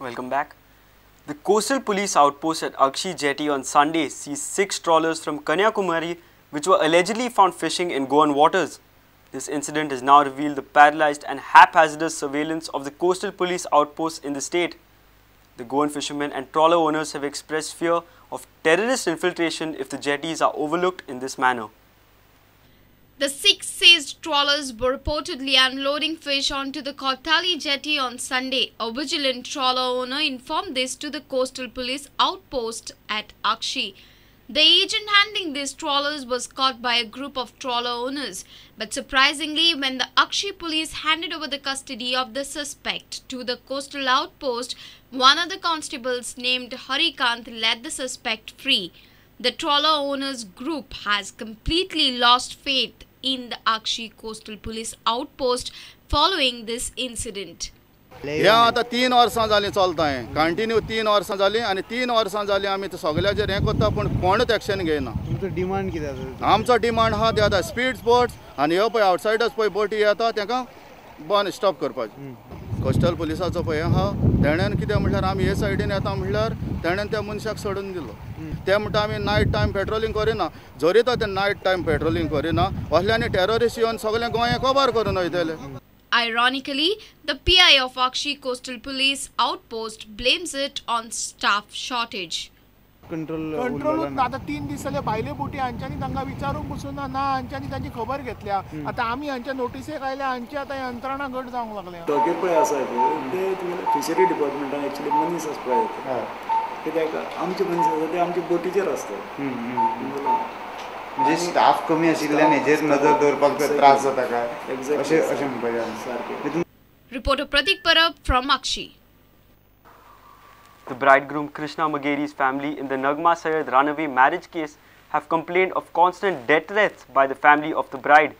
Welcome back. The coastal police outpost at Akshi Jetty on Sunday seized 6 trawlers from Kanyakumari which were allegedly found fishing in Goan waters. This incident has now revealed the paralysed and haphazard surveillance of the coastal police outposts in the state. The Goan fishermen and trawler owners have expressed fear of terrorist infiltration if the jetties are overlooked in this manner. The 6 seized trawlers were reportedly unloading fish onto the Cortalim jetty on Sunday. A vigilant trawler owner informed this to the coastal police outpost at Akshi. The agent handling these trawlers was caught by a group of trawler owners. But surprisingly, when the Akshi police handed over the custody of the suspect to the coastal outpost, one of the constables named Harikant let the suspect free. The trawler owners group has completely lost faith in the Akshi Coastal Police outpost following this incident. हे आतां 3 वर्सां जालीं चलता हें continue 3 वर्सां जालीं आनी 3 वर्सां जालीं आमी सगळ्याचेर हें करता पूण कोणूच एक्शन घेयना. तुमचो डिमांड कितें आसा? आमचो डिमांड आहा ते आतां स्पीड बोट्स आनी ह्यो पळय आवटसायडर्स पळय बोटी येता तांकां बंद स्टॉप करपाचें. कोस्टल पुलिसाचो पळय आहा तेणेन कितें म्हणल्यार आमी हे सायडीन येता म्हणल्यार तेणेन त्या मनशाक सोडून दिलो. ते म्हणटा आमी नायट टायम पेट्रोलिंग करिना, जरी तो ते नायट टायम पेट्रोलिंग करिना असल्यांनी टेररिस्ट येवन सगळें गोंय कबार करून वयतले. Ironically, the PI of Akshi Coastal Police outpost blames it on staff shortage. Control आतां 3 दीस जाले भायले बोटी हांच्यांनी तांकां विचारूंक पसून ना, ना हांच्यांनी तांची खबर घेतल्या. आतां आमी हांच्या नोटिसेक आयल्या, हांची आतां यंत्रणा घट जावंक लागल्या. टॉकीर पळय आसा ते तुगेले फिशरी डिपार्टमेंटान एक्चुअली मनीस आसपाक जाय, कित्याक आमचे मनीस आसा ते आमचे बोटीचेर आसतात. म्हणजे स्टाफ कमी आशिल्ल्यान हेजेर नजर दवरपाक त्रास जाता काय अशें अशें म्हणपाचें सारकें. Reporter Pratik Parab from Akshi. The bridegroom Krishna Mageri's family in the Nagma Syed runaway marriage case have complained of constant death threats by the family of the bride.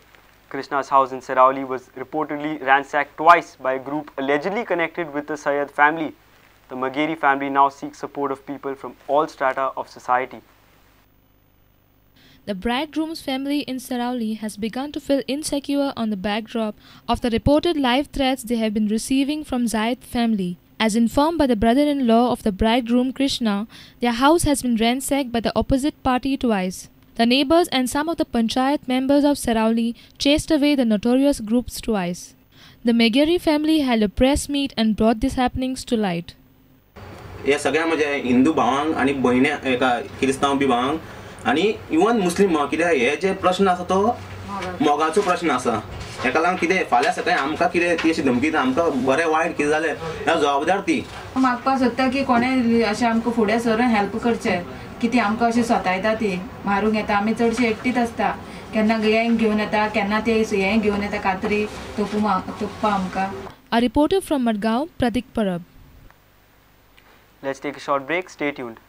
Krishna's house in Seraulim was reportedly ransacked twice by a group allegedly connected with the Syed family. The Mageri family now seeks support of people from all strata of society. The bridegroom's family in Seraulim has begun to feel insecure on the backdrop of the reported live threats they have been receiving from Zayed family. As informed by the brother-in-law of the bridegroom Krishna, their house has been ransacked by the opposite party twice. The neighbors and some of the panchayat members of Seraulim chased away the notorious groups twice. The Megeri family held a press meet and brought these happenings to light. हे सगळ्या म्हणजे हिंदू भावांक आनी भयण्या एका क्रिस्तांव बी भावांक आनी even मुस्लीम भावांक कित्याक हे जे प्रश्न आसा तो मोगाचो प्रश्न आसा. हेका लागून कितें फाल्यां सकाळीं आमकां कितें ती अशी धमकी दिता, आमकां बरें वायट कितें जालें ह्या जबाबदार ती. मागपाक सोदता की कोणें अशें आमकां फुडें सरून हेल्प करचें की ती आमकां अशें सतायता, ती मारूंक येता. आमी चडशे एकटीच आसता, केन्ना गँग घेवन येता, केन्ना ते हें घेवन येता, कातरी तोपपा आमकां. A reporter from Madgaon, Pratik Parab. Let's take a short break. Stay tuned.